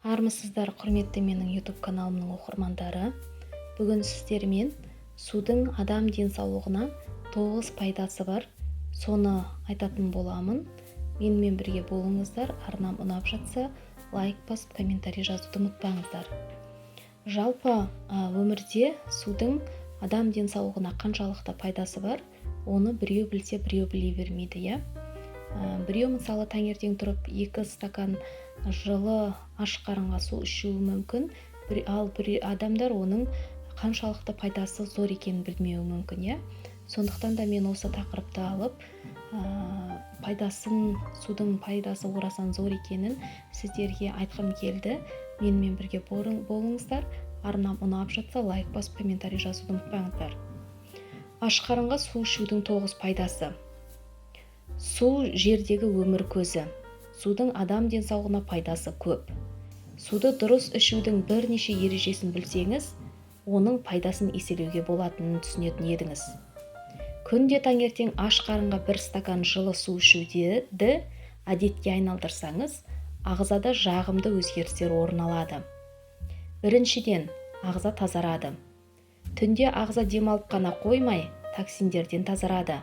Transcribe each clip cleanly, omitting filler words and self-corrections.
Армысыздар, құрметті менің YouTube каналымның оқырмандары! Бүгін сіздермен судың адам денсаулығына 9 пайдасы бар, соны айтатын боламын. Менімен бірге болыңыздар. Арнам ұнап жатса, лайк басып, комментарий жазуды ұмытпаңыздар. Жалпы, өмірде судың адам денсаулығына қаншалықты пайдасы бар, оны біреу білсе, біреу біле бермейді, иә. Біреу, мысалы, таңертең тұрып 2 стакан жылы аш қарынға су ішуі мүмкін, ал бір адамдар оның қаншалықты пайдасы зор екенін білмеуі мүмкін, иә. Сондықтан да мен осы тақырыпты алып, пайдасын, судың пайдасы орасан зор екенін сіздерге айтқым келді. Менімен бірге болыңыздар. Арнам ұнап жатса, лайк басып, комментарий жазуды ұмытпаңыздар. Аш қарынға су ішудің тоғыз пайдасы. Су — жердегі өмір көзі. Судың адам денсаулығына пайдасы көп. Суды дұрыс ішудің бірнеше ережесін білсеңіз, оның пайдасын еселеуге болатынын түсінетін едіңіз. Күнде таңертең аш қарынға бір стакан жылы су ішуді әдетке айналдырсаңыз, ағзада жағымды өзгерістер орын алады. Біріншіден, ағза тазарады. Түнде ағза демалып қана қоймай, токсиндерден тазарады.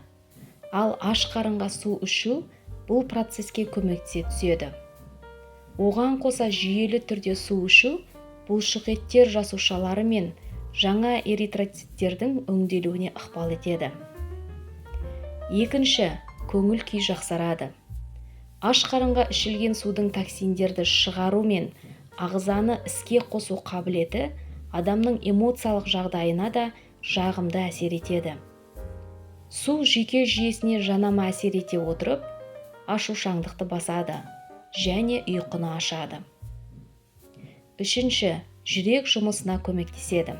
Ал аш қарынға су ішу бұл процеске көмектесе түседі. Оған қоса, жүйелі түрде су ішу бұлшықеттер жасушалары мен жаңа эритроциттердің өңделуіне ықпал етеді. Екінші, көңіл күй жақсарады. Аш қарынға ішілген судың токсиндерді шығару мен ағзаны іске қосу қабілеті адамның эмоциялық жағдайына да жағымды әсер етеді. Су жүйке жүйесіне жанама әсер ете отырып, ашушаңдықты басады және ұйқыны ашады. Үшінші, жүрек жұмысына көмектеседі.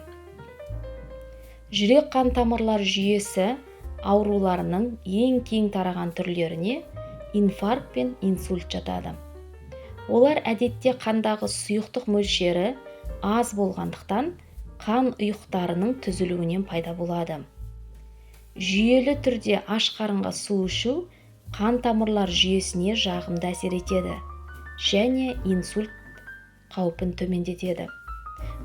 Жүрек қан тамырлар жүйесі ауруларының ең кең тараған түрлеріне инфаркт пен инсульт жатады. Олар әдетте қандағы сұйықтық мөлшері аз болғандықтан, қан ұйықтарының түзілуінен пайда болады. Жүйелі түрде аш қарынға су ішу қан тамырлар жүйесіне жағымды әсер етеді және инсульт қаупін төмендетеді.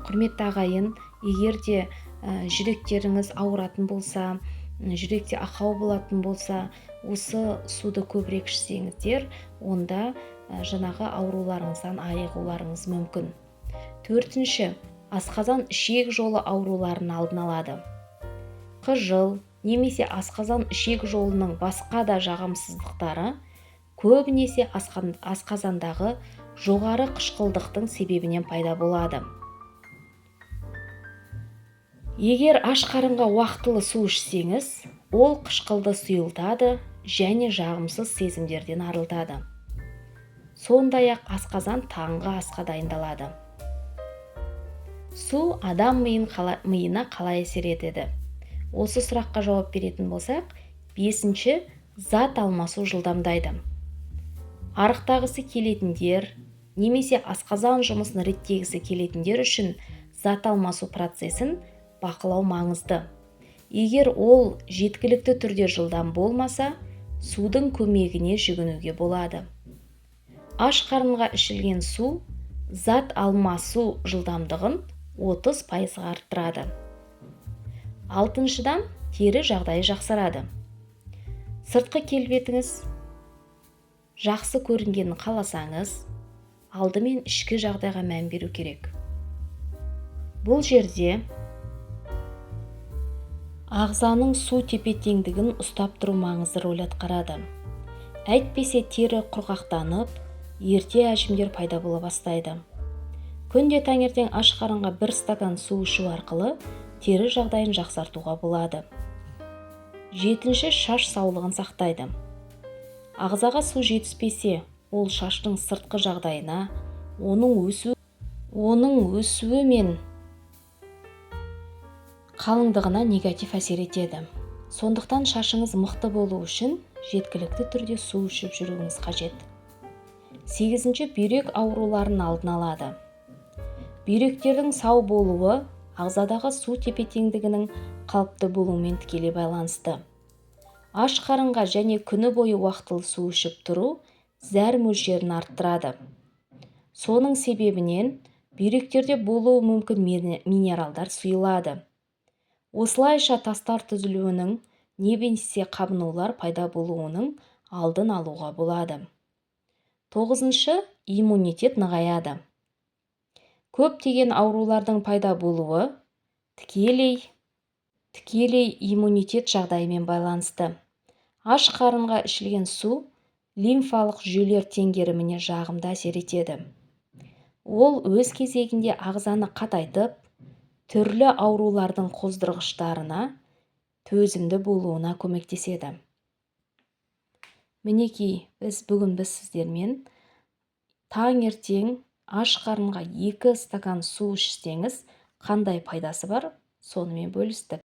Құрметті ағайын, егер де жүректеріңіз ауыратын болса, жүректе ақау болатын болса, осы суды көбірек ішсеңіздер, онда жаңағы ауруларыңыздан айығуларыңыз мүмкін. Төртінші, асқазан ішек жолы ауруларын алдын алады. Қыжыл немесе асқазан ішек жолының басқа да жағымсыздықтары көбінесе асқазандағы жоғары қышқылдықтың себебінен пайда болады. Егер аш қарынға уақытылы су ішсеңіз, ол қышқылды сұйылтады және жағымсыз сезімдерден арылтады. Сондай-ақ асқазан таңғы асқа дайындалады. Су адам миына қалай әсер етеді? Осы сұраққа жауап беретін болсақ, бесінші, зат алмасу жылдамдайды. Арықтағысы келетіндер немесе асқазан жұмысын реттегісі келетіндер үшін зат алмасу процесін бақылау маңызды. Егер ол жеткілікті түрде жылдам болмаса, судың көмегіне жүгінуге болады. Аш қарынға ішілген су зат алмасу жылдамдығын 30 пайызға арттырады. Алтыншыдан, тері жағдайы жақсарады. Сыртқы келбетіңіз жақсы көрінгенін қаласаңыз, алдымен ішкі жағдайға мән беру керек. Бұл жерде ағзаның су тепе-теңдігін ұстап тұру маңызды рөл атқарады. Әйтпесе тері құрғақтанып, ерте әжімдер пайда бола бастайды. Күнде таңертең аш қарынға бір стакан су ішу арқылы тері жағдайын жақсартуға болады. Жетінші, шаш саулығын сақтайды. Ағзаға су жетіспесе, ол шаштың сыртқы жағдайына, оның өсуі мен қалыңдығына негатив әсер етеді. Сондықтан шашыңыз мықты болу үшін жеткілікті түрде су ішіп жүруіңіз қажет. Сегізінші, бүйрек ауруларын алдын алады. Бүйректердің сау болуы ағзадағы су тепе-теңдігінің қалыпты болуымен тікелей байланысты. Аш қарынға және күні бойы уақытылы су ішіп тұру зәр мөлшерін арттырады. Соның себебінен бүйректерде болуы мүмкін минералдар сұйылады. Осылайша тастар түзілуінің немесе қабынулар пайда болуының алдын алуға болады. Тоғызыншы, иммунитет нығаяды. Көптеген аурулардың пайда болуы тікелей иммунитет жағдайымен байланысты. Аш қарынға ішілген су лимфалық жүйелер теңгеріміне жағымды әсер етеді. Ол өз кезегінде ағзаны қатайтып, түрлі аурулардың қоздырғыштарына төзімді болуына көмектеседі. Мінекей, бүгін біз сіздермен таңертең аш қарынға 2 стакан су ішсеңіз, қандай пайдасы бар, сонымен бөлістік.